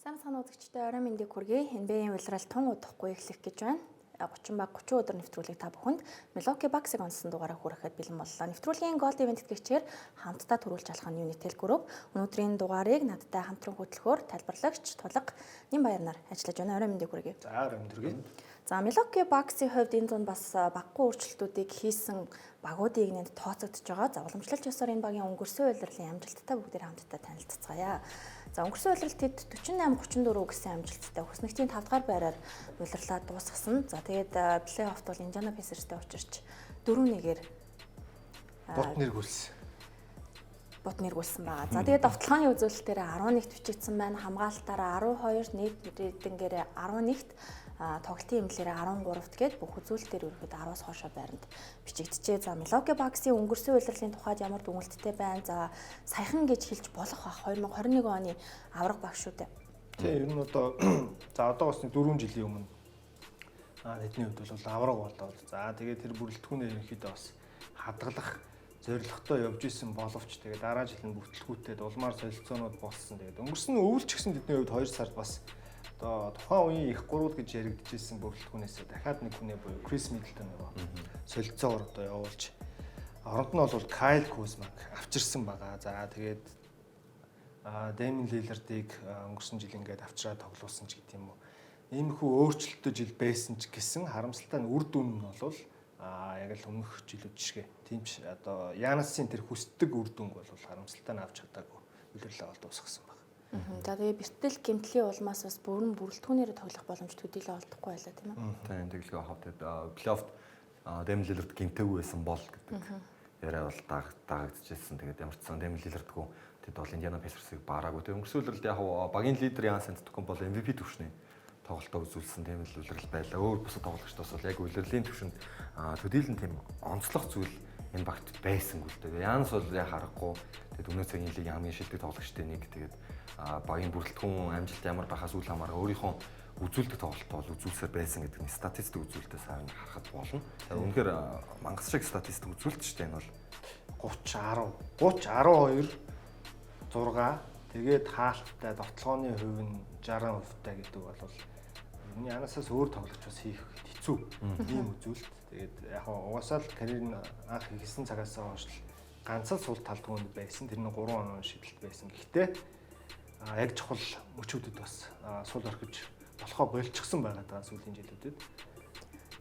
Сайн бацгаана үзэгчдээ оройн мэндийг хүргэе. NBA-ийн улирал тун удахгүй эхлэх гэж байна. 30 ба 30 өдөр нэвтрүүлгийг та бүхэнд Milwaukee Bucks-ыг онцлсон дугаараа хүрэхэд бэлэн боллоо. Нэвтрүүлгийн Gold Event тэтгэгчээр хамтдаа түрүүлж алах нь Unitel Group. Өнөөдрийн дугаарыг надтай хамтран хөтлөхөөр тайлбарлагч Тулга Нин Баяр нар ажиллаж байна. Оройн мэндийг хүргэе. За, оройн мэнд хүргэе. За, Milwaukee Bucks-ийн хувьд энэ зунд бас баггүй өөрчлөлтүүдийг хийсэн багуудыг нэнд тооцогдож байгаа. За, уламжлалт ёсоор энэ багийн өнгөрсөн улирлын амжилттай бүгдээр хамтдаа танилцацгаая. За, өнгөрсөн улиралд тэд 48-34 гэсэн амжилттай хүснэгтийн 5 дугаар байраар улирлаа дуусгасан. За, тэгээд плей-оффт бол Indiana Pacers-тэй учирч 4-1-ээр бут нэргүүлсэн. Бут нэргүүлсэн байгаа. За, тэгээд довтлогооны үзүүлэлтээр 11-т бичигдсэн байна. Хамгаалтаараа 12, нийт рейтингээрээ 11-т, тоглолтын эмнэлээрээ 13-т гээд бүх үзүүлэлтээр ерөнхийдөө 10-аас хоошоо байранд бичигджээ. За, Milwaukee Bucks-ийн өнгөрсөн улирлын тухайд ямар дүгнэлттэй байна? За, саяхан гэж хэлж болох бах 2021 оны авраг баг шүү дээ. Тийм, ер нь одоо за одоо бас нэг 4 жилийн өмнө тэдний хувьд бол авраг болоод, за тэгээд тэр бүрэлдэхүүнээ ерөнхийдөө бас хадгалах зорилготой явж исэн боловч тэгээд дараа жил нь бүртэлгүүтээд улмаар солилцоонууд болсон. Тэгээд өнгөрсөн өвөл ч гэсэн тэдний хувьд 2 сард бас одоо тухайн үеийн их гурвал гэж яригдчихсэн бүрэлдэхүүнээсээ дахиад нэг хүнээ буюу Крис Миддлтон нөгөө солилцоогоор одоо явуулж, оронд нь бол Кайл Кузмаг авчирсан байгаа. За, тэгээд Дэмин Лилардыг өнгөрсөн жил ингээд авчираа тоглуулсан ч гэдэг юм уу. Иймэрхүү өөрчлөлттэй жил байсан ч гэсэн харамсалтай нь үр дүн нь бол яг л өмнөх жилүүд шиг тийм ч одоо Янасын тэр хүсдэг үр дүнг бол харамсалтай нь авч чадаагүй улирлаа бол дуусгасан байна. За, тэгээ бэртэл гэмтлийн улмаас бас бүрэн бүрэлдэхүүнээр тоглох боломж төдийлөө олдохгүй байлаа, тийм ээ. Тийм, тэглэгээ хав тэгээд плей-оффт Дэмин Лилард гэмтээгүй байсан бол гэдэг яриа бол дагагдчихсэн. Тэгээд ямар ч сан Дэмин Лилардгүй тэд бол Индиана Pacers-ыг бараагүй. Тэгээд өнгөрсөн улиралд яг багийн лидер Янис Антетокунбо бол MVP түвшний тоглолтоо үзүүлсэн тийм л улирал байлаа. Өөр бусад тоглогчдоос бол яг улирлын түвшинд төдийлөн тийм онцлог зүйл энэ багт байсангүй л дээ. Янис бол яг харахгүй. Тэгээд өнөө цагийн лигийн хамгийн шилдэг тоглогчдын нэг. Тэгээд багийн бүрэлдэхүүн амжилт ямар байхаас үл хамааран өөрийнхөө үзүүлдэг тоглолтоо бол үзүүлсээр байсан гэдэг нь статистик үзүүлэлтээс сайн харахад болно. Тэгээд үнэхээр мангас шиг статистик үзүүлэлт шүү дээ энэ бол. 30 10 30 12 6, тэгээд хаалттай довтлооны хувь нь 60% тай гэдэг бол ер нь Янасаас өөр тоглогч бас хийх хэцүү ийм үзүүлэлт. Тэгээд яг угаасаа л карьер нь анх хийсэн цагаас хойш л ганц л сул талд хүн байсан. Тэр нь 3 оноо шидэлт байсан. Гэхдээ яг чухал мөчүүдэд бас сул орхиж болохоо болчихсон байгаа даа сүүлийн жилүүдэд.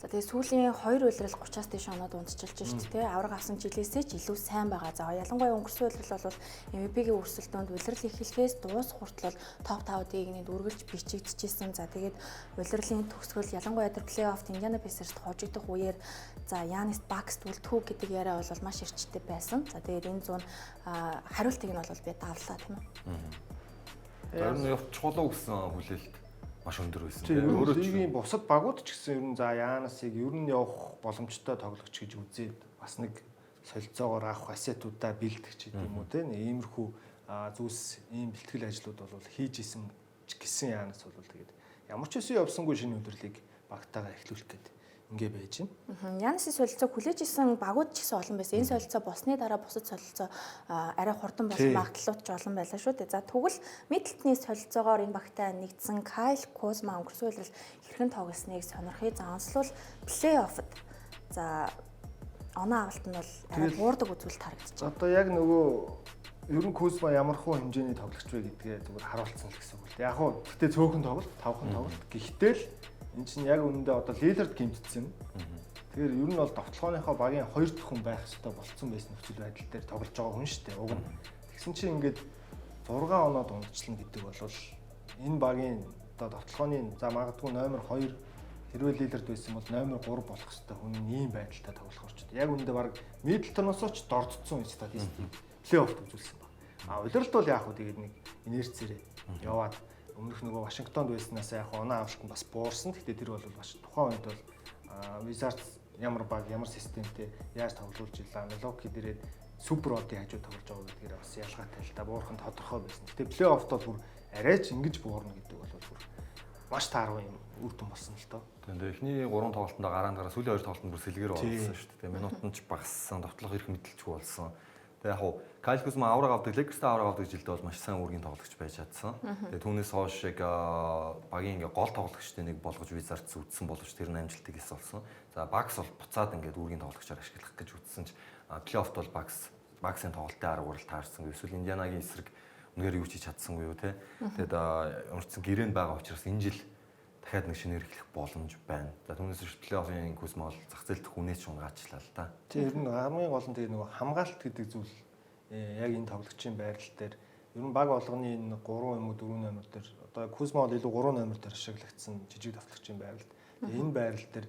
За, тэгээ сүүлийн 2 улирал 30-аас дээш оноод унтчилж шít те, авраг авсан жилээсээ ч илүү сайн байгаа. За, ялангуяа өнгөрсөн улирал бол MVP-гийн өрсөлдөөнд улирал эхлэхээс дуусах хүртэл топ 5-ыг нэнд үргэлж бичигдчихсэн. За, тэгээд улирлын төгсгөл, ялангуяа тэр плей-оффт Индиана Pacers-т хожигдох үеэр за Янис Bucks үлдэхүү гэдэг яриа бол маш эрчтэй байсан. За, тэгээд энэ зүүн хариултыг нь бол би давлаа, тийм ээ. Тэр нь явчихлоо гэсэн хүлээлт маш өндөр байсан. Тийм, өөрөө лигийн бусад багууд ч гэсэн ер нь за Янасыг ер нь явах боломжтой тоглогч гэж үзээд бас нэг солилцоогоор авах ассетуудаа бэлтгэх ч гэдэг юм уу те, иймэрхүү зүйлс, ийм бэлтгэл ажлууд бол хийж исэн ч гэсэн Янас бол тэгээд ямар ч үсэн явсангүй шинэ өдөрлийг багтаагаа эхлүүлэх гээд ингээ байж байна. Янасын солилцоог хүлээж исэн багууд ч гэсэн олон байсан. Энэ солилцоо болсны дараа бусад солилцоо арай хурдан болох магадлалууд ч олон байлаа шүү дээ. За, тэгвэл Миддлтоны солилцоогоор энэ багтаа нэгдсэн Кайл Кузма өнгөрсөн улирал хэрхэн тоглосныг сонирхъя. За, онцлол плей-оффд за оноо авалт нь бол арай буурдаг үзүүлэлт харагдчихэв. Одоо яг нөгөө ер нь Кузма ямар хуу хэмжээний тоглогч вэ гэдгээ зүгээр харуулсан л гэсэн үг л дээ. Яг хуу гэтээ цөөхөн тоглолт, тавхан тоглолт. Гэхдээ л энэ чинь яг үүндээ одоо Лилард гэмтсэн. Тэгэхээр ер нь бол довтлогооныхоо багийн хоёр дахь хүн байх ёстой болцсон байсан нөхцөл байдал дээр тоглож байгаа хүн шүү дээ. Уг нь. Тэгсэн чинь ингээд 6 оноо дундчлана гэдэг бол энэ багийн одоо довтлогооны за магадгүй номер 2, хэрвээ Лилард байсан бол номер 3 болох ёстой хүн нь ийм байдалтай тоглох орчод. Яг үүндээ баг Миддлтоноос ч дордцсон статистик плей-оффт үзүүлсэн баг. А улиралд бол яг хөө тэгээд нэг инерцээрээ яваад өмнөх нөгөө Вашингтонд байснаас яг оноо авалт нь бас буурсан. Гэхдээ тэр бол бас тухайн үед бол Wizards ямар баг, ямар системтэй яаж тоглуулж илаа, Milwaukee дээрээ супер одын хажуу тоглож байгаа гэдгээр бас ялгаатай л да. Буурах нь тодорхой байсан. Гэхдээ плей-оффт бол бүр арайч ингэж буурна гэдэг бол бүр маш тааргүй юм үр дүн болсон л доо. Тэгээд эхний 3 тоглолтонд гараан дараа сүүлийн 2 тоглолтод бүр сэлгээр болсон шүү дээ. Минут нь ч багассан, довтлох эрх мэдэлчгүй болсон. Тэгээ яг хуу Кайл Кузма авраг авдаг, Lakers-тай авраг авдаг жилдээ бол маш сайн үүргийн тоглогч байж чадсан. Тэгээ түүнээс хойш яг багийн ингээ гол тоглогчдын нэг болгож Wizards үтсэн боловч тэр нь амжилтыг эс болсон. За Bucks бол буцаад ингээд үүргийн тоглогчоор ашиглах гэж үтсэн ч плей-оффт бол Bucks-ын тоглолтын арга барил таарсан. Эсвэл Индианагийн эсрэг үнээр юу ч хийж чадсангүй юу те. Тэгээд ямар ч сан гэрээнд байгаа учраас энэ жил дахиад нэг шинээр эхлэх боломж байна. За түүнээс биш плей-оффын Кузма бол зах зээлд хүнээс ч унгаачлаа л да. Тийм ер нь хамгийн гол нь тэгээ нөгөө хамгаалалт гэдэг зүйл яг энэ тоглогчийн байрал дээр ер нь баг болгоны энэ 3 юм уу 4 номер дээр одоо Кузма бол илүү 3 номер дээр ашиглагдсан жижиг тоглогчийн байралд. Тэгээ энэ байрал дээр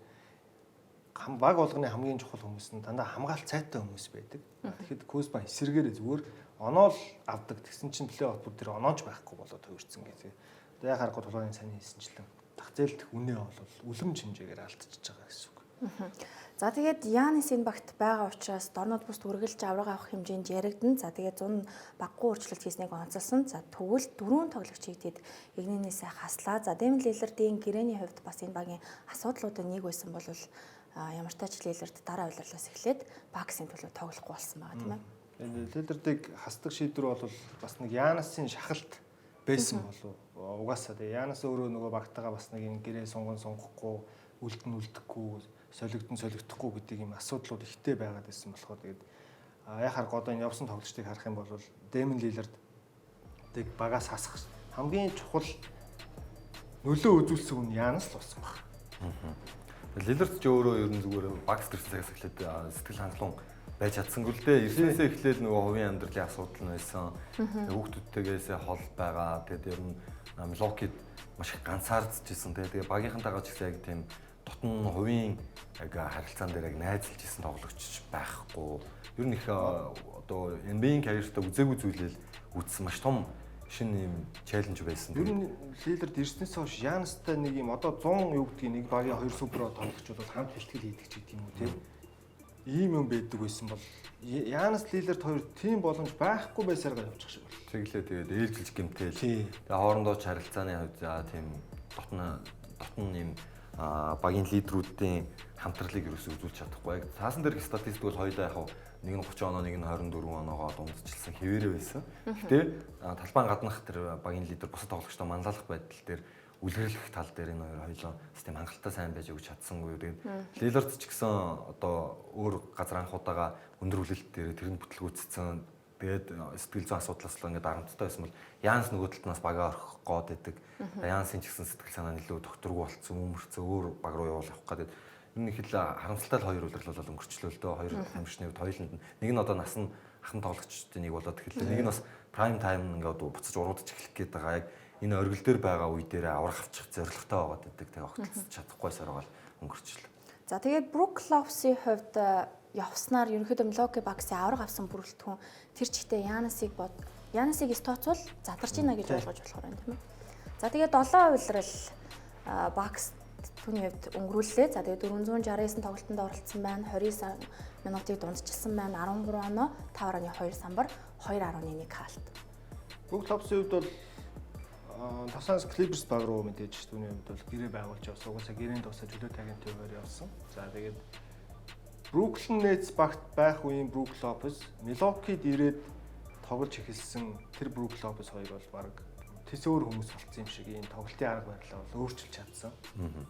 баг болгоны хамгийн чухал хүмүүс нь дандаа хамгаалт сайтай хүмүүс байдаг. Тэгэхэд Кузма эсэргээрээ зүгээр оноол авдаг. Тэгсэн чинь плей-офф бүр тэр онооч байхгүй болоод хувирсан гэдэг. Одоо яг харахгүй тулгааны сайн хийсэнчлэн зах зээлд үнэ бол үлэмж хэмжээгээр алдчихж байгаа гэсэн үг. За тэгээд Янис энэ багт байгаа учраас дорнод бүст үргэлж авраг авах хэмжээнд яригдана. За тэгээд 100 баггүй өөрчлөлт хийснийг онцолсон. За тэгвэл дөрвөн тоглогчийг тэд эгнэнээсээ хаслаа. За Дэмэн Лилардын гэрээний хувьд бас энэ багийн асуудлуудын нэг байсан бол ямар ч тач Лилард дараа улирлаас эхлээд Баксын төлөө тоглохгүй болсон байгаа тийм ээ. Лилардыг хасдаг шийдвэр бол бас нэг Янасын шахалт байсан болов угаасаа тэгээ Янас өөрөө нөгөө багтаага бас нэг юм гэрээ сунган сунгахгүй үлдэн үлдэхгүй солигдон солигдохгүй гэдэг юм асуудлууд ихтэй байгаад байсан болохоор тэгээд яг харах одоо энэ явсан тоглогчдыг харах юм бол Дэмэн Лилардыг багаас хасах хамгийн чухал нөлөө үзүүлсэн хүн Янас л болсон баг. Лилард ч өөрөө ер нь зүгээр Бакс гэрсэн цагаас эхлээд сэтгэл хангалуун байж чадсангүй л дээ. Ирснээсээ эхлээл нөгөө хувийн амьдралын асуудал нь байсан. Хүүхдүүдтэйгээсээ хол байгаа. Тэгээд ер нь Милокид маш их ганцаардчихсан. Тэгээ багийнхантайгаа ч гэсэн яг тийм дотн хувийн яг харилцаан дээр яг найзалж исэн тоглогч байхгүй. Ер нь их одоо NBA-ийн карьертаа үзээгүй зүйлэл үтсэн маш том шинэ юм челленж байсан. Ер нь Лилард ирснээс хойш Янастай нэг юм одоо 100 юу гэдгийг нэг багийн хоёр супер тоглогч бол хамт бэлтгэл хийдэг ч гэдэг юм уу тийм. Ийм юм байдаг байсан бол Янас Лилард хоёр тийм боломж байхгүй байсараа явчих шиг бол. Тэглээ тэгээд ээлжилж гэмтэл. Тэгээ хоорондоо ч харилцааны хувьд за тийм дотн юм багийн лидерүүдийн хамтралыг ерөөсөө үзүүлж чадахгүй. Яг цаасан дээрх статистик бол хоёулаа яг нэг нь 30 оноо, нэг нь 24 оноогоо дундчилсан хэвээрээ байсан. Гэтэ талбайн гаднах тэр багийн лидер бусад тоглогчдоо манлайлах байдал дээр үлгэрлэх тал дээр энэ хоёр хоёулаа систем хангалттай сайн байж өгч чадсангүй. Тэгээд Лилард ч гэсэн одоо өөр газар анх удаага өндөр хүлээлт дээр тэр нь бүтлгүүцсэн. Тэгээд сэтгэл зүйн асуудлаас л ингээд дарамттай байсан бол Янс нөгөө талд нас багаа орхих гоод идэг. Янсын ч гэсэн сэтгэл санаа нь илүү докторгүй болцсон, өмөрцөн, өөр баг руу явуул явах гэдэг. Энэ их л харамсалтай л хоёр улирал бол өнгөрчлөө л дөө. Хоёр тамирчны хувьд хоёуланд нь нэг нь одоо нас нь ахын тоглогчдын нэг болоод эхэллээ. Нэг нь бас прайм тайм ингээд буцаж уруудаж эхлэх гээд байгаа. Яг энэ оргил дээр байгаа үе дээр аврах авчих зорилготой байгаад байдаг. Тэгээ огтлцож чадахгүй саргаал өнгөрчлөө. За тэгээд Брук Лопесийн хувьд явснаар ерөнхийдөө Milwaukee Bucks-ийн авраг авсан бүрэлдэхүүн тэр чигтээ Янасыг эс тооцвол задарч ийна гэж ойлгож болохоор байна тийм ээ. За тэгээд 7 улирал Bucks түүний хувьд өнгөрүүллээ. За тэгээд 469 тоглолтод оролцсон байна. 29 минутыг дундчилсан байна. 13 оноо, 5.2 самбар, 2.1 хаалт. Брук Лопесийн хувьд бол Los Angeles Clippers баг руу мэдээж түүний хувьд бол гэрээ байгуулж явсан. Угаасаа гэрээнд дуусаа чөлөөт агентийн хуваар явсан. За тэгээд Brooklyn Nets багт байх үеийн Brook Lopez Milwaukee-д ирээд тоглож эхэлсэн тэр Brook Lopez хоёр бол баг тэс өөр хүмүүс болцсон юм шиг ийм тоглолтын арга барилаа бол өөрчилж чадсан.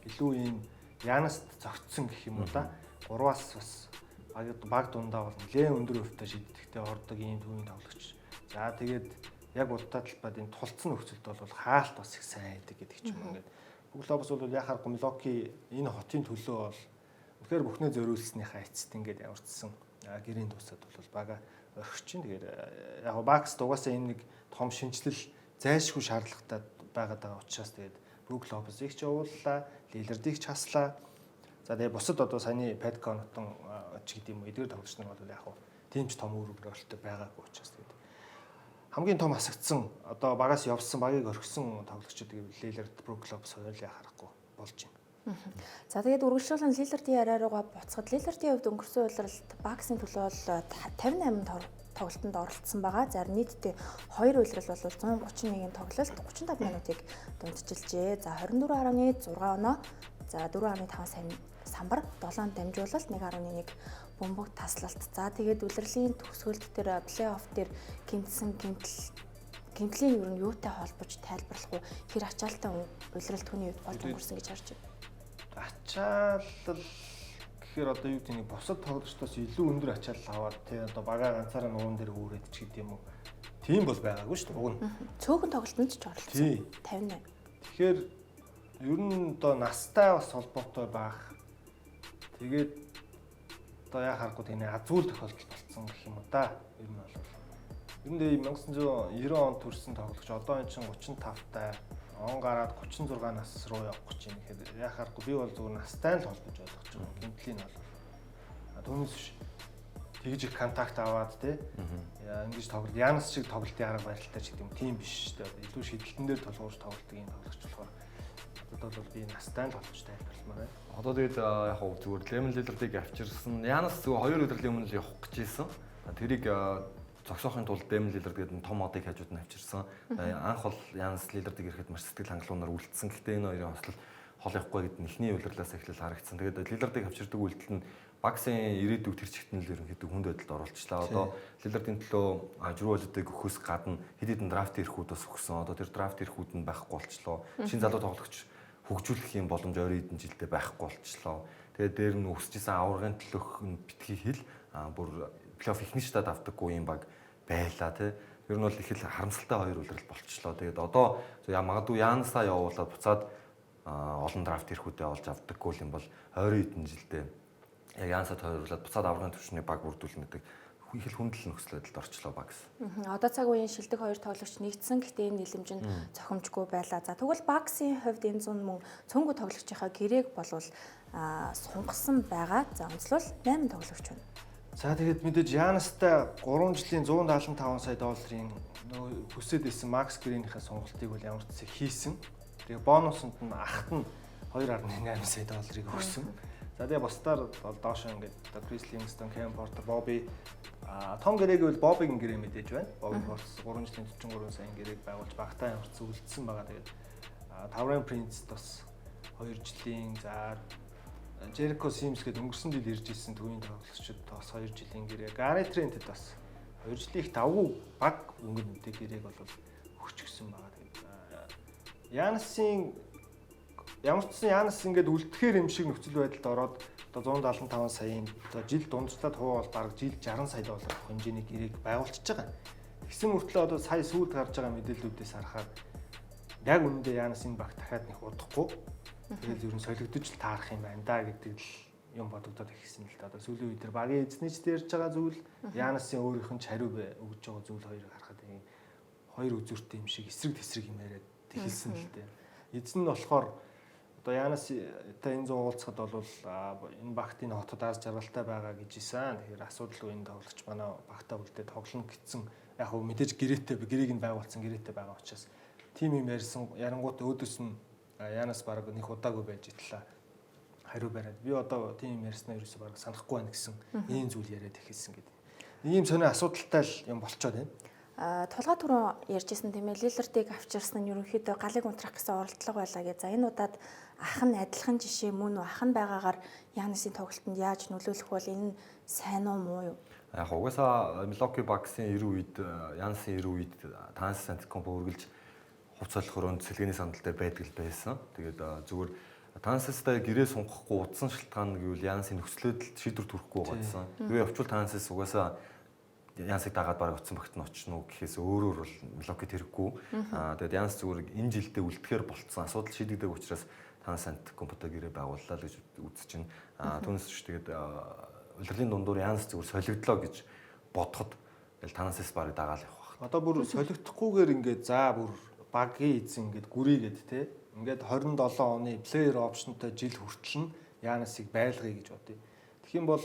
Илүү ийм Янаст зогтсон гэх юм уу да. Гурваас бас баг дундаа бол нэлээд өндөр өвтэй шиддэгтэй ордог ийм түүний тоглогч. За тэгээд яг буддаа талбайд энэ тулцсан нөхцөлд бол хаалт бас их сайн байдаг гэдэг ч юм уу ингээд. Brook Lopez бол яхаар Milwaukee энэ хотын төлөө бол үнэхээр бүхнээ зориулсныхаа эцэст ингээд ямарчсан гэрийн дуусаад бол бага орхиж чинь. Тэгэхээр яг Bucks угаасаа энэ нэг том шинэчлэл зайлшгүй шаардлагатай байгаад байгаа учраас тэгээд Brook Lopez-ийг ч явууллаа, Lillard-ыг ч хаслаа. За тэгээд бусад одоо саяны Pat Connaughton ч гэдэг юм уу эдгээр тоглогч нар бол яг тийм ч том үр өгөлттэй байгаагүй учраас тэгээд хамгийн том хасагдсан одоо багаас явсан багийг орхисон тоглогчид гэвэл Lillard, Brook Lopez хоёр л яхахгүй болж байна. За тэгээд үргэлжлүүлэн Лилардын яриа руугаа буцахад Лилардын хувьд өнгөрсөн улиралд Bucks-ын төлөө бол 58 тоглолтод оролцсон байгаа. За нийтдээ 2 улирал бол 131 тоглолт 35 минутыг дундчилжээ. За 24.6 оноо, За 4.5 сая самбар, 7 дамжуулалт, 1.1 бөмбөг таслалт. За тэгээд улирлын төгсгөлд дээр плей-офф дээр гэмтсэн гэмтлийн ер нь юутай холбож тайлбарлах уу? Хэр ачаалтай улирал түүний хувьд болж өнгөрсөн гэж харж байна? Ачаалал гэхээр одоо юу гэдэг нэг бусад тоглогчдоос илүү өндөр ачаалал аваад тий одоо багаа ганцаараа нууран дээр үүрээд ч гэдэг юм уу. Тийм бол байгаагүй шүү дээ уг нь. Цөөхөн тоглолтод ч оролцсон. 58. Тэгэхээр ер нь одоо настай бас холбоотой байх. Тэгээд одоо яа харахгүй тийм азгүй тохиолдол болцсон гэх юм уу да. Ер нь бол. Ер нь 1990 онд төрсэн тоглогч одоо эн чинь 35 тай он гараад 36 нас руу явах гэж юм. Тэгэхээр яа харахгүй би бол зүгээр настай л холбож ойлгож байгаа. Гэмтлийн нь бол. Түүнээс биш тэгж их контакт аваад тий ингэж тоглолт Янас шиг тоглолтын арга барилтай ч гэдэг юм тийм биш шүү дээ. Илүү шидэлтэн дээр тулгуурч тоглолтыг энэ тоглогч болохоор надад бол би настай л холбож тайлбарламаар байна. Одоо тэгээд яг хав зүгээр Лемон Лилардыг авчирсан. Янас зүгээр хоёр өдрийн өмнө л явах гэж ийсэн. Тэрийг зогсоохын тулд Дэмон Лилард гэдэг том одыг хажууд нь авчирсан. Анх бол Янас Лилардыг ирэхэд маш сэтгэл хангалуунаар үлдсэн. Гэхдээ энэ хоёрын хослол хол явахгүй гэдэг нь эхний улирлаас эхлэл харагдсан. Тэгээд Лилардыг авчирдаг үйлдэл нь Баксын ирээдүйг тэр чигт нь л ерөнхийдөө хүнд байдалд оруулчлаа. Одоо Лилардын төлөө Жрүү Холидейг өгөхөөс гадна хэд хэдэн драфт эрхүүд бас өгсөн. Одоо тэр драфт эрхүүд нь байхгүй болчлоо. Шинэ залуу тоглогч хөгжүүлэх юм боломж ойрын хэдэн жилдээ байхгүй болчлоо. Тэгээд дээр нь өсөжсэн аваргын төлөөх нь битгий хэл бүр плей-офф ихний штад авдаггүй юм баг байлаа тий. Ер нь бол их л харамсалтай хоёр улирал болчлоо. Тэгээд одоо магадгүй Янасаа явуулаад буцаад олон драфт эрхүүдээ олж авдаггүй юм бол ойрын хэдэн жилдээ яг Янасаа тойруулаад буцаад аваргын түвшний баг бүрдүүлнэ гэдэг их л хүндлэл нөхцөл байдалд орчлоо баг гэсэн. Одоо цаг үеийн шилдэг хоёр тоглогч нэгдсэн. Гэхдээ энэ нийлэмж нь зохимжгүй байлаа. За тэгвэл Баксын хувьд энэ зун мөн цөнгө тоглогчийнхаа гэрээг болвол сунгасан байгаа. За онцлол 8 тоглогч байна. За тэгээд мэдээж Янастай 3 жилийн 175 сая долларын нөгөө хүсээд исэн Макс Гринийхээ сонголтыг бол ямар ч зүйл хийсэн. Тэгээ бонусанд нь ахт нь 2.8 сая долларыг өгсөн. За тэгээ бусдаар бол доошоо ингээд одоо Крис Ливингстон, Кевин Портер, Бобби том гэрээг бол Боббигийн гэрээ мэдээж байна. Бобби Портс 3 жилийн 43 саяын гэрээг байгуулж багтаа ямар ч үлдсэн байгаа. Тэгээд Таврын Принц бас 2 жилийн за Джерико Симс гэдэг өнгөрсөн жил ирж исэн төвийн тоглогчид бас 2 жилийн гэрээ. Гари Трентэд бас 2 жилийн их давгүй баг өнгө нүдэ гэрээг бол өгчихсөн байгаа. Тэгээд Янасын ямар ч сан Янас ингээд үлдэхээр юм шиг нөхцөл байдалд ороод одоо 175 саяын одоо жил дундчлаад хуваа бол бараг жил 60 сая доллар хэмжээний гэрээг байгуулчихж байгаа. Тэгсэн мөртлөө одоо сая сүүлд гарч байгаа мэдээллүүдээс харахаар яг үнэндээ Янас энэ баг дахиад нэг удахгүй. Тэгэл ер нь солигдож л таарах юм байна да гэдэг л юм бодогдоод ихсэн л да. Одоо сүүлийн үед тэр багийн эзнийч дээрж байгаа зүйл Янасын өөрийнх нь хариу өгж байгаа зүйл хоёрыг харахад ийм хоёр үзүүртэй юм шиг эсрэг тесрэг юм яриад эхэлсэн л дээ. Эзэн нь болохоор одоо Янас та энэ зун уулзахад бол энэ багт энэ хотод аз жаргалтай байгаа гэж исэн. Тэгэхээр асуудалгүй энэ тоглогч манай багтаа үлдээ тоглоно гэсэн. Яг хөө мэдээж гэрээтэй гэрээг нь байгуулсан гэрээтэй байгаа учраас тим юм ярьсан ярангуут өөдөөс нь Янас баг нэг удаагүй байж итлээ. Хариу бариад би одоо тим юм ярьснаа ерөөсөө баг санахгүй байна гэсэн ийм зүйл яриад эхэлсэн гэдэг. Ийм сонио асуудалтай л юм болчоод байна. Тулгаа түрүү ярьжсэн тийм ээ Лилардыг авчирсан нь ерөнхийдөө галыг унтрах гэсэн оролдлого байлаа гэж. За энэ удаад ах нь адилхан жишээ мөн үү? Ах нь байгаагаар Янасын тоглолтод яаж нөлөөлөх бол энэ нь сайн уу муу юу? Яг угаасаа Milwaukee Bucks-ын 90 үед Янасын 90 үед Танс Antetokounmpo үргэлж хувц солих өрөөнд сэлгээний сандал дээр байдаг л байсан. Тэгээд зүгээр Тансастай гэрээ сунгахгүй удсан шалтгаан гэвэл Янасын нөхцөлөд шийдвэр төрөхгүй байгаадсан. Тэгээ явчвал Тансас угаасаа Янсыг дагаад бараг очсон багт нь очно уу гэхээс өөрөөр бол Милокид хэрэггүй. Тэгээд Янс зүгээр энэ жилдээ үлдэхээр болцсон. Асуудал шийдэгдэг учраас Танас Antetokounmpo-той гэрээ байгууллаа л гэж үзэж байна. Түүнээс биш тэгээд улирлын дундуур Янс зүгээр солигдлоо гэж бодоход тэгэл Танасаас бараг дагаал явах байх. Одоо бүр солигдохгүйгээр ингээд за бүр багийн эзэн ингээд гүрийгээд те ингээд 27 оны player option-тай жил хүртэл нь Янасыг байлгая гэж бодъё. Тэгэх юм бол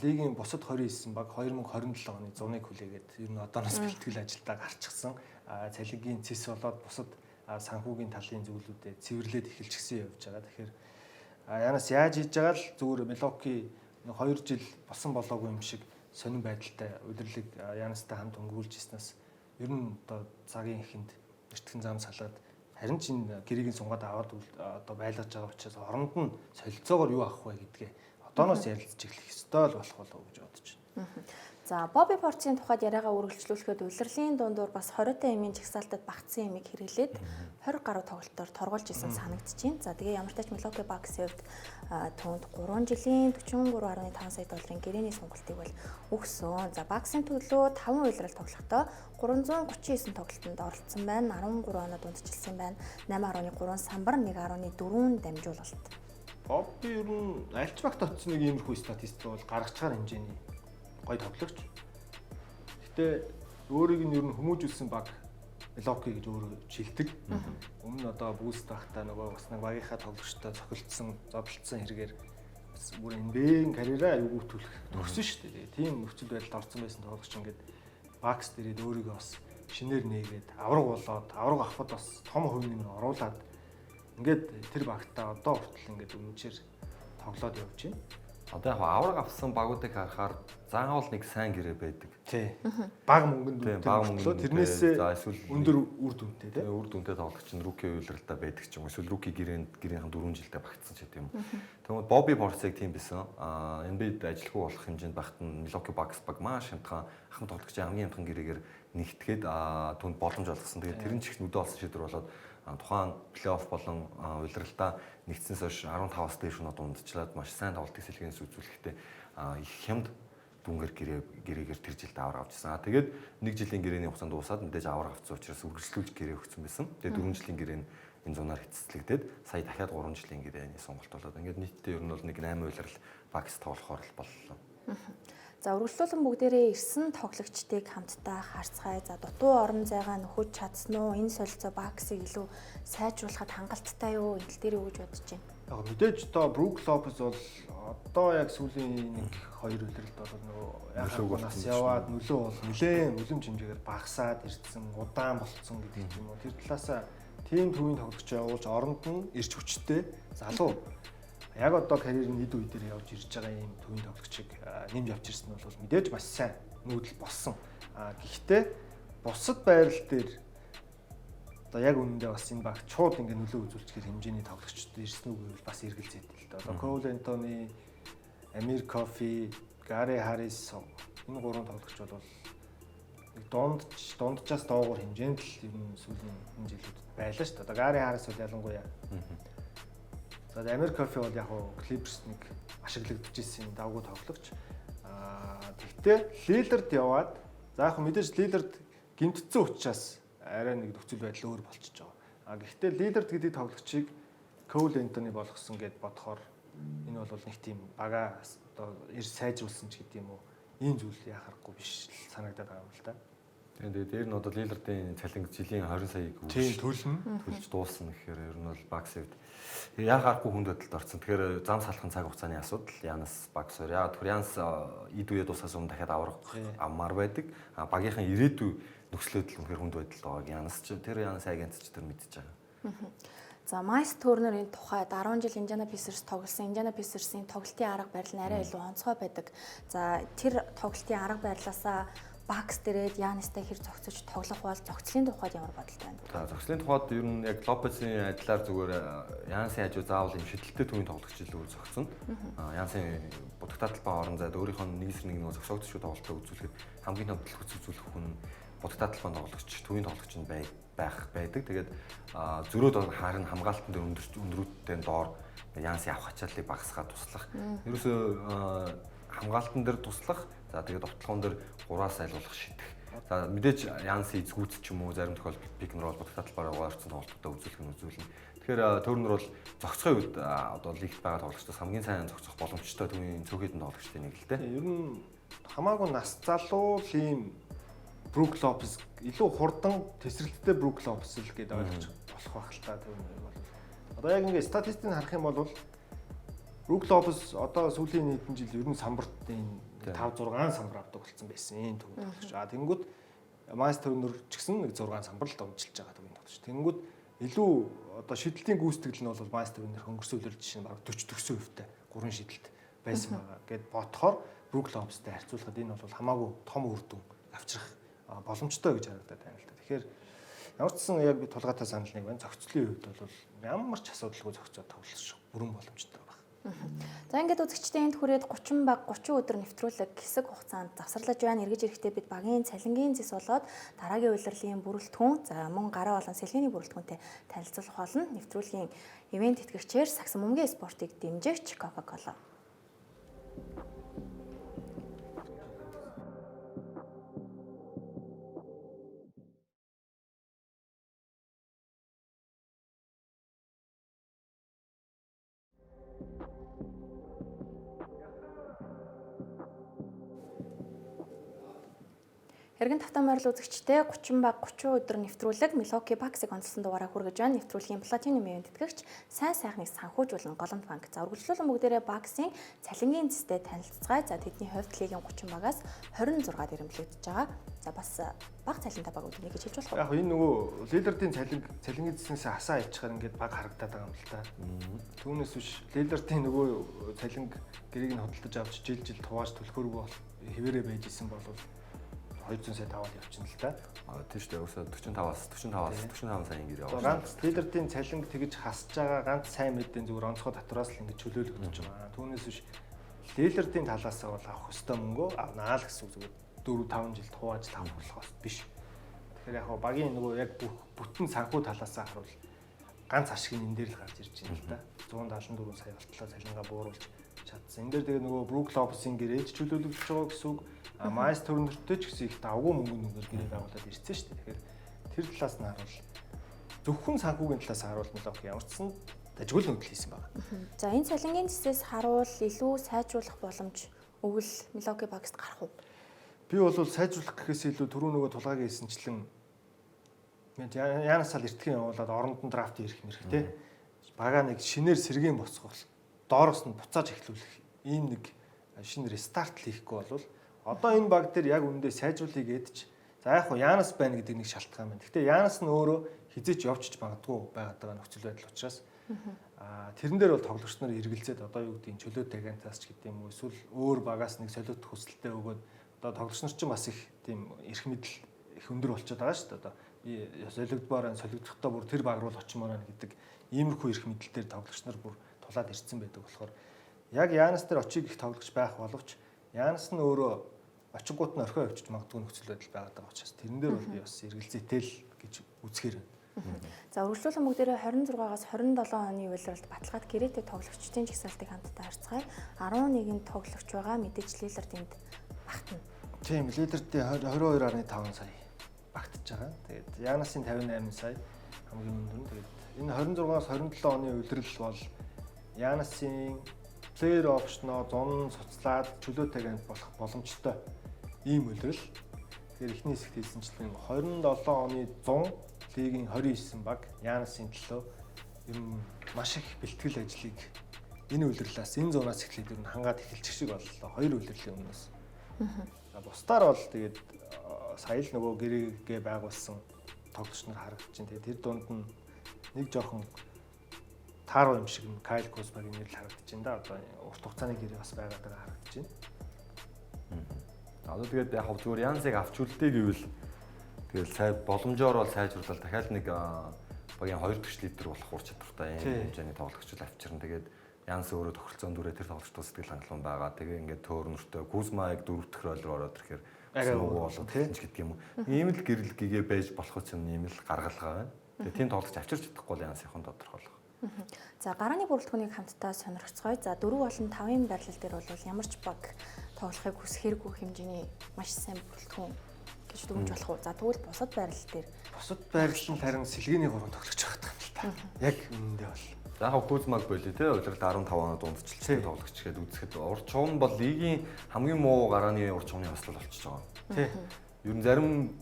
лигийн бусад 29 баг 2027 оны зуныг хүлээгээд ер нь одооноос бэлтгэл ажилдаа гарчихсан. Цалингийн цэс болоод бусад санхүүгийн талын зүйлүүдэд цэвэрлээд эхэлчихсэн явж байгаа. Тэгэхээр Янас яаж хийж байгаа л зүгээр Милоки 2 жил босон болоогүй юм шиг сонин байдалтай удирлыг Янастай хамт өнгөрүүлж ирснээс ер нь одоо цагийн эхэнд эртхэн зам салаад Харин ч энэ гэрийг сунгаад аваад одоо байлгаж байгаа учраас оронд нь солилцоогоор юу авах вэ гэдгээ одооноос ярилцж эхлэх ёстой л болох болов уу гэж бодож байна. За, Бобби Портсийн тухайд яриагаа үргэлжлүүлэхэд улирлын дундуур бас 20 эмийн жагсаалтад багтсан эмийг хэрэглээд 20 гаруй тоглолтоор торгуулж исэн санагдаж байна. За, тэгээ ямар ч тач Milwaukee Bucks-ийн хувьд түүнд 3 жилийн 43.5 сая долларын гэрээний сонголтыг бол өгсөн. За, Bucks-ын төлөө 5 улирал тоглохдоо 339 тоглолтод оролцсон байна. 13 оноо дундчилсан байна. 8.3 самбар, 1.4 дамжуулалт. Бобби ер нь альч багт очсон нэг иймэрхүү статистик бол гаргачаар хэмжээний гоё тоглогч. Гэтэ өөрийг нь ер нь хүмүүжүүлсэн баг Milwaukee гэж өөрөө шилдэг. Өмнө нь одоо Bulls байхдаа нөгөө бас нэг багийнхаа тоглогчтой цохилдсон, зодолдсон хэрэгээр бас бүр NBA-ийн карьераа аюулгүй төлөх төгсөн шүү дээ. Тийм нөхцөл байдалд орсон байсан тоглогч ингээд Bucks дээрээ өөрийгөө бас шинээр нээгээд авраг болоод авраг авахд бас том хувь нэмэр оруулаад ингээд тэр багтаа одоо хүртэл ингээд үнэнчээр тоглоод явж байна. Одоо яг авраг авсан багуудыг харахаар заавал нэг сайн гэрээ байдаг. Тий. Баг мөнгөнд үнэтэй. Тэрнээс эсвэл өндөр үр дүнтэй тий. Үр дүнтэй тоглогч нь rookie улиралдаа байдаг ч юм уу. Эсвэл rookie гэрээнд гэрийнхэн 4 жилдээ багтсан ч гэдэг юм. Тэгмээд Бобби Портсыг тийм байсан. NBA-д ажилгүй болох хэмжээнд багт нь Milwaukee Bucks баг маш хямдхан ахмад тоглогчийн хамгийн хямдхан гэрээгээр нэгтгээд түнд боломж олгосон. Тэгээд тэр нь ч их нүдэ олсон шийдвэр болоод тухайн плей-офф болон улиралдаа нэгдсэнээс хойш 15-аас дээш оноо дундчлаад маш сайн тоглолтыг сэлгэнээс үзүүлэхдээ их хямд дүнгээр гэрээгээр тэр жилд авраг авчихсан. Тэгээд нэг жилийн гэрээний хугацаанд дуусаад мэдээж авраг авсан учраас үргэлжлүүлж гэрээ өгсөн байсан. Тэгээд 4 жилийн гэрээ нь энэ зунаар эцэслэгдээд сая дахиад 3 жилийн гэрээний сонголт болоод ингээд нийтдээ ер нь бол нэг 8 улирал Bucks тоглохоор л боллоо. За, үргэлжлүүлэн бүгдээрээ ирсэн тоглогчдыг хамтдаа харцгаая. За, дутуу орон зайгаа нөхөж чадсан уу? Энэ солилцоо Bucks-ыг илүү сайжруулахад хангалттай юу? Энэ тал дээр юу гэж бодож байна? Яг мэдээж одоо Брук Лопес бол одоо яг сүүлийн нэг 2 улиралд бол нөгөө яг нас яваад нөлөө бол нэлээд үлэмж хэмжээгээр багасаад ирсэн, удаан болцсон гэдэг юм уу. Тэр талаасаа тийм төвийн тоглогч явуулж оронд нь ирч хүчтэй залуу яг одоо карьерийн эд үе дээр явж ирж байгаа ийм төвийн тоглогчийг нэмж авч ирсэн нь бол мэдээж маш сайн нүүдэл болсон. Гэхдээ бусад байрал дээр одоо яг үнэндээ бас энэ баг шууд ингээ нөлөө үзүүлчихээр хэмжээний тоглогчд ирсэн үү гэвэл бас эргэлзээтэй л дээ. Одоо Коул Энтони, Амир Кофи, Гари Харрис энэ гурван тоглогч бол нэг дунджаас доогуур хэмжээнд л ер нь сүүлийн энэ жилүүдэд байлаа шүү дээ. Одоо Гари Харрис бол ялангуяа. За, Амир Кофи бол яг уу Clippers нэг ашиглагдчихсэн давгүй тоглогч. Тэгтээ Лилард яваад за яг мэдээж Лилард гимтсэн учраас арай нэг нөхцөл байдал өөр болчихж байгаа. Гэхдээ Лилард гэдэг тоглогчийг Коул Энтони болгосон гэд бодохоор энэ бол нэг тийм бага одоо эр сайжруулсан ч гэдэг юм уу. Ийм зүйл яхахгүй биш санагдаад байгаа юм л да. Тэгээд дээр нь одоо Лилардын цалин жилийн 20 саяыг төлнө. Төлж дуусна гэхээр ер нь бол Bucks-ийн хувьд яг аргагүй хүнд байдалд орсон. Тэгэхээр зам салахын цаг хугацааны асуудал Янас Bucks-оор. Яг тэр Янас эд үе дуусаас өмнө дахиад авраг авмаар байдаг. А багийнхан ирээдүй нөхцлөөд л үнэхээр хүнд байдалд байгааг Янас ч тэр Янас агент ч тэр мэдчихэж байгаа. За, Майлс Турнерын тухайд 10 жил Indiana Pacers тоглосон. Indiana Pacers-ийн тоглолтын арга барил нь арай илүү онцгой байдаг. За, тэр тоглолтын арга барилаасаа Bucks дээрээ Янистай хэр зохицож тоглох бол зохицлын тухайд ямар бодолтой байна? За, зохицлын тухайд ер нь яг Лопесийн адилаар зүгээр Янсын хажуу заавал юм шидэлтэй төвийн тоглогч илүү зохицно. Янсын будагтаа талбай орон зайд өөрийнхөө нэг эсрэг нэг нөгөө зогсоогдсон тоглолтоо үзүүлэхэд хамгийн том төлөхөц үзүүлэх хүн будагтаа талбай тоглогч, төвийн тоглогч нь байх байдаг. Тэгээд зөрөөд харин хамгаалтан дээр өндрүүдтэй доор Янсын авах ачааллыг багасгаад туслах. Ерөөсөө хамгаалтан дээр туслах. За, тэгээд довтлогон дээр 3-аас айлуулах шидэх. За, мэдээж Янс эзгүүц ч юм уу зарим тохиолдолд пик н рол будагтаа талбараа ойрцсон тоглолтуудаа үзүүлэх нь үзүүлнэ. Тэгэхээр Турнер бол зохицохын үед одоо лигт байгаа тоглогчдоос хамгийн сайн зохицох боломжтой төвийн цөөхөдөн тоглогчдын нэг л дээ. Ер нь хамаагүй нас залуу л ийм Брук Лопес илүү хурдан тесрэлттэй Брук Лопес л гэдээ ойлгож болох байх л та Турнер бол. Одоо яг ингээ статистикийг харах юм бол Брук Лопес одоо сүүлийн хэдэн жил ер нь самбарт энэ 5 6 самбар авдаг болсон байсан ийм төвийн тоглогч. Тэнгүүд Майлс Турнер ч гэсэн нэг 6 самбар л домжилж байгаа төвийн тоглогч. Тэнгүүд илүү одоо шидэлтийн гүйцэтгэл нь бол Майлс Турнер хөнгөрсөн үлрэл жишээ нь бараг 40 төгсөн хувьтай 3 шидэлт байсан байгаа гэд бодохоор Брук Лопестэй харьцуулахад энэ бол хамаагүй том үр дүн авчрах боломжтой гэж харагдаад байна л да. Тэгэхээр Ямар ч сан яг би тулгаатай санал нэг байна. Зохицлын хувьд бол ямар ч асуудалгүй зохицоод тоглох бүрэн боломжтой байна. За ингээд үзэгчдээ энд хүрээд 30 баг 30 өдөр нэвтрүүлэг хэсэг хугацаанд завсарлаж байна. Эргэж ирэхдээ бид багийн цалингийн зэс болоод дараагийн улирлын бүрэлдэхүүн, за мөн гараа болон сэлгээний бүрэлдэхүүнтэй танилцуулах болно. Нэвтрүүлгийн ивээн тэтгэгчээр Сагсан мөнгөний спортыг дэмжигч Coca-Cola. Эргэн тавтан морил үзэгчдээ 30 баг 30 өдөр нэвтрүүлэг Milwaukee Bucks-ыг онцлсон дугаараа хүргэж байна. Нэвтрүүлгийн Platinum ивээн тэтгэгч сайн сайхныг санхүүжүүлэн Голомт банк. За үргэлжлүүлэн бүгдээрээ Bucks-ийн цалингийн зэстэй танилцацгаая. За тэдний хувьд лигийн 30 багаас 26 дэрэмлэгдэж байгаа. За бас баг цалинтай багууд нэг гэж хэлж болох уу? Яг энэ нөгөө Лилардын цалингийн зэснээс асаа ичхээр ингээд баг харагдаад байгаа юм л та. Түүнээс биш Лилардын нөгөө цалинг гэрийг нь хөдөлж авч жил жил тувааж төлөхөргүй бол хэвээрээ байж исэн бол 200 сая таваад явчихна л та. Аа тийм шүү дээ. Өөрөөсөө 45-аас 45 сая гэр яваа. Ганц Лилардын цалинг тэгж хасж байгаа ганц сайн мэдэн зүгээр онцгой татвараас л ингэж чөлөөлөгдөж байгаа. Түүнээс биш Лилардын талаас бол авах ёстой мөнгөө авнаа л гэсэн үг, зүгээр 4 5 жил хувааж л авах болохоос биш. Тэгэхээр яг багийн нөгөө яг бүтэн санхүү талаас харуул ганц ашиг нь энэ дээр л гарч ирж байна л да. 174 сая болтлоо цалингаа бууруулж чадсан. Энэ дээр тэгээ нөгөө Брук Лопесийн гэрээж чөлөөлөгдөж байгаа гэсэн үг. Майлс Төрнөртэй ч гэсэн их давгүй мөнгө нүгээр гэрээ байгуулад ирсэн шүү дээ. Тэгэхээр тэр талаас нь харуул зөвхөн санхүүгийн талаас харуул Милуоки ямар ч сан дажгүй л нүүдэл хийсэн байна. За энэ цалингийн зэсээс харуул илүү сайжруулах боломж өвөл Милуоки Бакст гарах уу? Би бол сайжруулах гэхээс илүү түрүү нөгөө тулгаагийн хэлсэнчлэн Янасаа л эртхэн явуулаад оронд нь драфт ирэх мэрх те. Бага нэг шинээр сэргийн босгох, доороос нь буцааж эхлүүлэх ийм нэг шинэ рестарт хийхгүй бол одоо энэ баг дээр яг үүндээ сайжруулъя гэдэж за яг хуу Янас байна гэдэг нэг шалтгаан байна. Гэхдээ Янас нь өөрөө хизээч явчих магадгүй байгаад байгаа нөхцөл байдал учраас тэрэн дээр бол тоглогч нар эргэлзээд одоо юу гэдгийг чөлөө тагентаас ч гэдэг юм уу эсвэл өөр багаас нэг солиот хүсэлтэд өгөөд одоо тоглогч нар ч бас их тийм эрх мэдэл их өндөр болчиход байгаа шүү дээ. Одоо би солигдмоор байна, солигдохдоо бүр тэр баг руу очимоор байна гэдэг иймэрхүү эрх мэдэл дээр тоглогч нар бүр тулаад ирсэн байдаг болохоор яг Янас дээр очиг их тоглогч байх боловч Янас нь өөрөө очингууд нь орхио явчих магадгүй нөхцөл байдал байгаад байгаа учраас тэрэн дээр бол би бас эргэлзээтэй л гэж үзэхээр байна. За үргэлжлүүлэн бүгдээрээ 26-аас 27 оны улиралд баталгаад гэрээтэй тоглогчдын жагсаалтыг хамтдаа харцгаая. 11 тоглогч байгаа. Мэдээж Лилард энд багтана. Тийм, Лилардын 22.5 сая багтж байгаа. Тэгээд Янасын 58 сая хамгийн өндөр нь. Тэгээд энэ 26-аас 27 оны улирал бол Янасын player option-оо 100 суцлаад чөлөөтэй агент болох боломжтой ийм улирал. Тэгэхээр эхний хэсэгт хэлсэнчлэн 27 оны 100 лигийн 29 баг Янасын төлөө ер нь маш их бэлтгэл ажлыг энэ улирлаас энэ зунаас эхлээд ер нь хангаад эхэлчих шиг боллоо. Хоёр улирлын өмнөөс. За бусдаар бол тэгээд сая л нөгөө гэрээгээ байгуулсан тоглогч нар харагдаж байна. Тэгээд тэр дунд нь нэг жоохон тааруу юм шиг нь Кайл Кузмагийн нэр л харагдаж байна да. Одоо урт хугацааны гэрээ бас байгаад байгаа харагдаж байна. Одоо тэгээд яг зүгээр Янсыг авч үлдээ гэвэл тэгэл сай боломжоор бол сайжруулаад дахиад нэг багийн 2 дахь лидер болох ур чадвартай ийм хэмжээний тоглогч л авчирна. Тэгээд Янс өөрөө тохиролцоон дүрээ тэр тоглогчдод сэтгэл хангалуун байгаа. Тэгээ ингээд төөрнөртөө Кузма яг 4 дахь рол руу ороод ирэхээр нөгөө болоод хэлж гэдэг юм уу. Ийм л гэрэл гэгээ байж болох юм ийм л гаргалгаа байна. Тэгээ тийм тоглогч авчирч чадахгүй л Янсынхон тодорхойлох. За гарааны бүрэлдэхүүнийг хамтдаа сонирхцгоё. За 4 болон 5-ын байрлал дээр бол ямар ч баг тоглохыг хүсэхэргүй хэмжээний маш сайн бүрэлдэхүүн гэж дүгнж болох уу? За тэгвэл бусад байрлал дээр бусад байрлал нь харин сэлгээний 3 тоглогч байгаа юм л та. Яг үнэндээ бол. За яг Кузмаг болио те улиралд 15 оноо дундчилсан тоглогч гээд үзэхэд урд чуун бол лигийн хамгийн муу гарааны урд чууны хослол болчихж байгаа. Тий. Ер нь зарим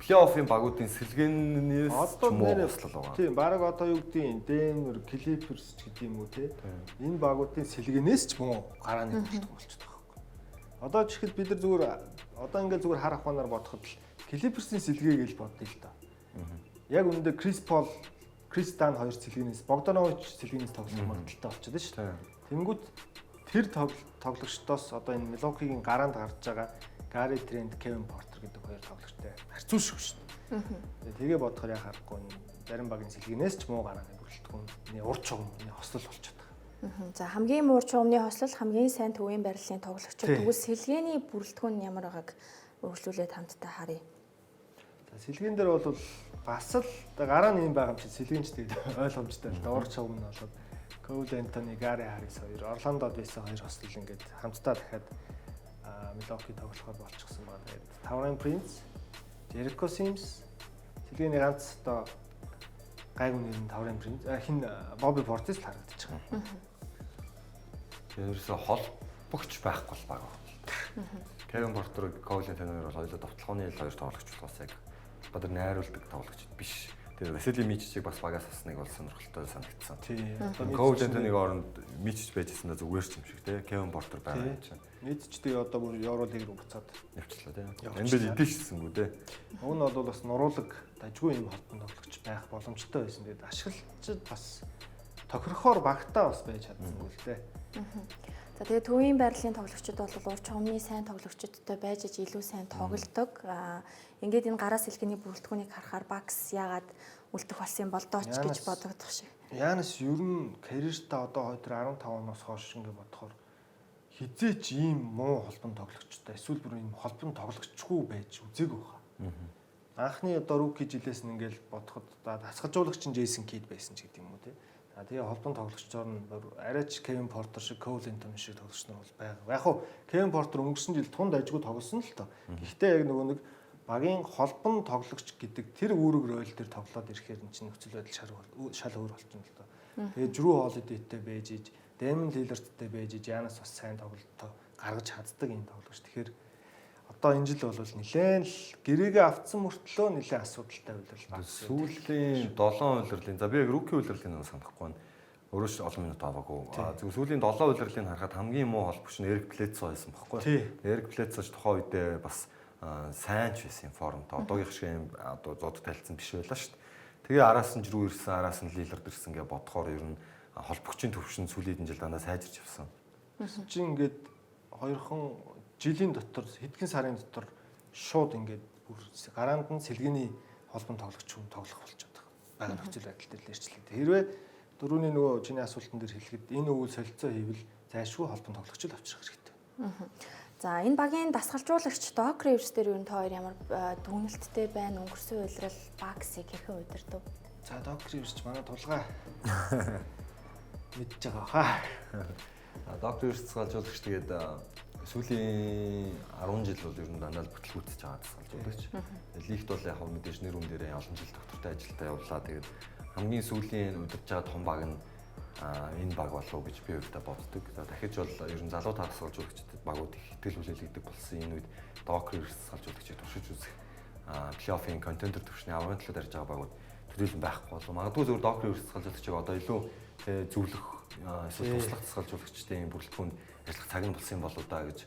плей-оффын багуудын сэлгээнээс муу хослол байгаа. Тийм, бараг одоо юу гэдгийг Денвер, Клиперс ч гэдэг юм уу те. Энэ багуудын сэлгээнээс ч муу гарааны бүрэлдэхүүн болчиход байгаа байхгүй. Одоо ч ихэд бид нар зүгээр одоо ингээд зүгээр хар ахуйнаар бодоход л Клиперсийн сэлгээ гэж бодъё л доо. Яг үүндээ Крис Пол, Крис Дан хоёр сэлгээнээс, Богданович сэлгээнээс тоглох магадaltaй болчиход шүү дээ. Тэнгүүт тэр тоглогчдоос одоо энэ Милуокигийн гараанд гарч байгаа Гари Трент, Кевин Портер гэдэг хоёр тоглогчтой харьцуулшгүй шүү дээ. Тэгээ бодохоор яхаа аргагүй зарим багийн сэлгэнээс ч муу гарааны бүрэлдэхүүн ур чугамны хослол болчиход байгаа. За хамгийн муу ур чугамны хослол хамгийн сайн төвийн байрлалын тоглогчид тэгвэл сэлгээний бүрэлдэхүүн нь ямар байгааг үргэлжлүүлээд хамтдаа харъя. За сэлгэн дээр бол бас л гараа нь юм байгаа юм чи сэлгэн ч тэгээд ойлгомжтой л да. Ур чугам нь бол Коул Антони, Гари Харрис хоёр, Орландод байсан хоёр хослол ингээд хамтдаа дахиад Милоки тоглохоор болчихсон байна. Тэгээд Таврын Принц, Жерико Симс сэлгээний ганц одоо гайгүй нэр нь Таврын Принц хин Бобби Портис л харагдчих. Тэгээд ерөөсө холбогч байхгүй л баг байна. Кевин Портер, Коул Антони хоёр бол хоёулаа довтлооны л хоёр тоглогч болохоос яг бадар найруулдаг тоглогч биш. Тэгээд Васили Мичичийг бас багаас асныг бол сонирхолтой санагдсан. Тийм. Коул Антониг оронд Мичич байжсэн да зүгээр ч юм шиг те. Кевин Портер байгаа юм чинь. Мичич тэгээ одоо бүр Евролиг рүү буцаад явчлаа те. NBA идэвчсэнгүү те. Уг нь бол бас нуруулаг дажгүй юм холбон тоглогч байх боломжтой байсан. Тэгээд ашиглаж бас тохирохоор багтаа бас байж чадсангүй л те. За тэгээ төвийн байрлалын тоглогчид бол ур чухамны сайн тоглогчдтой байж аж илүү сайн тоглодог. Ингээд энэ гараа сэлгэний бүрэлдэхүүнийг харахаар Бакс яагаад үлдэх болсон юм болдооч гэж бодогдох шиг. Янас ер нь карьертаа одоо 15 оноос хойш ингээд бодохоор хизээч ийм муу холбон тоглогчтой эсвэл бүр ийм холбон тоглогчгүй байж үзээгүй баха. Анхны одоо rookie жилээс нь ингээд бодоход дасгалжуулагч нь Джейсон Кид байсан ч гэдэг юм уу те. За тэгээ холбон тоглогчдоор нь арайч Кевин Портер шиг, Коул Антони шиг тоглогч нар бол байгаа. Яг хуу Кевин Портер өнгөрсөн жил тунд ажгүй тоглосон л тоо. Гэхдээ яг нөгөө нэг багийн холбон тоглогч гэдэг тэр үүрэг роль дээр тоглоод ирэхээр эн чинь нөхцөл байдал шал өөр болчихно л тоо. Тэгээ Жрүү Холидейтэй байж иж, Дэмон Лилардтай байж иж, Янас бас сайн тоглолтоо гаргаж чаддаг юм тоглогч. Тэгэхээр одоо энэ жил бол нэлээд л гэрээгээ автсан мөртлөө нэлээд асуудалтай үйлрэл баг. Сүүлийн 7 улирлын за би яг rookie улирлын нэг санахгүй байна. Өөрөө ч олон минут аваагүй. Зөв сүүлийн 7 улирлыг харахад хамгийн муу холбогч нь Эрик Бледсо байсан байхгүй. Эрик Бледсо ч тухайн үедээ бас сайн ч байсан формтой. Одоогийнх шиг юм одоо зод тайлцсан биш байлаа шүү дээ. Тэгээ араас нь Жрүү ирсэн, араас нь Лилард ирсэн гэж бодохоор ер нь холбогчийн төвшин сүүлийн хэдэн жил дандаа сайжирч явсан. Чи ингээд хоёрхан жилийн дотор хэдхэн сарын дотор шууд ингээд бүр гараанд нь сэлгээний холбон тоглогч хүн тоглох болчиход байгаа нөхцөл байдал дээр л ярьчлаа. Хэрвээ дөрөвний нөгөө чиний асуултан дээр хэлэхэд энэ өвөл солилцоо хийвэл зайлшгүй холбон тоглогч л авчрах хэрэгтэй. За энэ багийн дасгалжуулагч Док Ривз дээр юу та хоёр ямар дүгнэлттэй байна? Өнгөрсөн улирал Баксыг хэрхэн удирдав? За Док Ривз ч манай тулгаа мэдж байгаа хаа. Док Ривз дасгалжуулагч тэгээд сүүлийн 10 жил бол ер нь дандаа л бүтлгүүцэж байгаа дасгалжуулагч. Лигт бол яг мэдээж нэр хүн дээрээ олон жил доктортой ажилдаа явлаа. Тэгээд хамгийн сүүлийн удирдах байгаа том баг нь энэ баг болов уу гэж би хувьдаа боддог. За дахиж бол ер нь залуу дасгалжуулагчдад багууд их итгэл хүлээлгдэг болсон энэ үед Док Ривз дасгалжуулагчийг туршиж үзэх плей-оффын contender түвшний аврагын төлөө дарж байгаа багууд төлөөлөн байхгүй болов. Магадгүй зөвхөн Док Ривз дасгалжуулагчийг одоо илүү зөвлөх эсвэл туслах дасгалжуулагчдын бүрэлдэхүүнд ажиллах цаг нь болсон юм болоо да гэж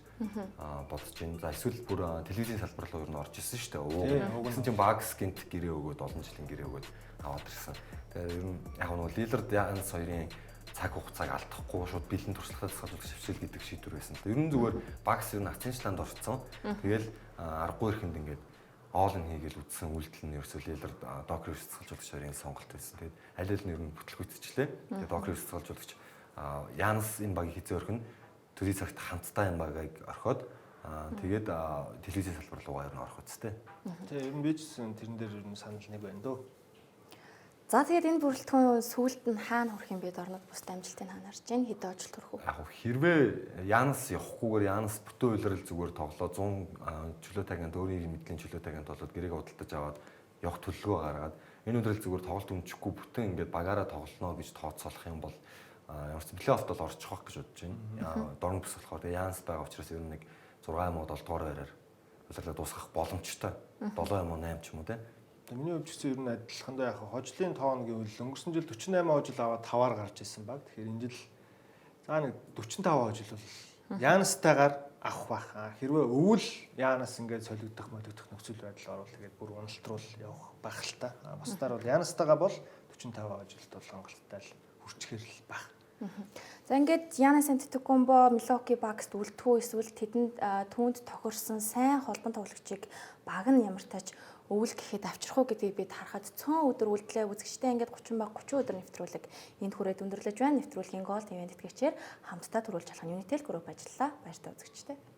бодож байна. За эсвэл бүр телевизийн салбар руу ер нь орж ирсэн шүү дээ. Уг чинь Багс гинт гэрээ өгөөд олон жилийн гэрээ өгөөд аваад ирсэн. Тэгэхээр ер нь яг нөгөө Лилард Янс хоёрын цаг хугацааг алдахгүй шууд бэлэн туршлагатай дасгалжуулагч авчил гэдэг шийдвэр байсан. Ер нь зүгээр Багс ер нь Ацинчланд орцсон. Тэгэл аргагүй ирэхэнд ингээд all in хийгээл үтсэн үйлдэл нь ерөөсөө Лилард Док Ривз дасгалжуулагч хоёрын сонголт байсан. Тэгээд аль аль нь ер нь бүтлгүүцчихлээ. Тэгээд Док Ривз дасгалжуулагч Янс энэ багийг хэзээ орхино төдий цагт хамтдаа энэ багийг орхиод тэгээд телевизийн салбар руугаа ер нь орох үстэй. Тийм ер нь би ч гэсэн тэрэн дээр ер нь санал нэг байна дөө. За тэгээд энэ бүрэлдэхүүн сүүлд нь хаана хүрэх юм бэ? Дорнод бусд амжилтыг хаана харж байна? Хэдэн ожилт хүрэх үү? Яг хэрвээ Янас явахгүйгээр Янас бүтэн улирал зүгээр тоглоо 100 чөлөөтэй агент өөрийн мэдлийн чөлөөтэй агент болоод гэрээг худалдаж аваад явах төлөвлөгөө гаргаад энэ улирал зүгээр тоглолт өмчихгүй бүтэн ингээд багаараа тоглоно гэж тооцоолох юм бол ямар ч плей-оффт бол орчих واخ гэж бодож байна. Дорн бүс болохоор тэгээ Янас байгаа учраас ер нь нэг 6 юм уу 7 дугаар байраар улирлаа дуусгах боломжтой. 7 юм уу 8 ч юм уу те. Миний хувьд ч гэсэн ер нь адилхандаа яг хожлын тоон гэвэл өнгөрсөн жил 48 хожил аваад 5-аар гарч ирсэн баг. Тэгэхээр энэ жил за нэг 45 хожил бол Янастайгаар авах байх. Хэрвээ өвөл Янас ингээд солигдох молигдох нөхцөл байдал орвол тэгээд бүр уналт руу явах байх л та. Бусдаар бол Янастайгаа бол 45 хожилт бол хангалттай л хүрчээр л байх. За, ингээд Янис Антетокумбо Milwaukee Bucks-д үлдэх үү, эсвэл тэдэнд түүнд тохирсон сайн холбон тоглогчийг баг нь ямар тач өвөл гэхэд авчрах уу гэдгийг бид харахад цөөн өдөр үлдлээ. Үзэгчтэй ингээд 30 ба 30 өдөр нэвтрүүлэг энд хүрээд өндөрлөж байна. Нэвтрүүлгийн гол ивээн тэтгэгчээр хамтдаа төрүүлж алах нь Unitel Group ажиллалаа. Баяртай, үзэгчтэй.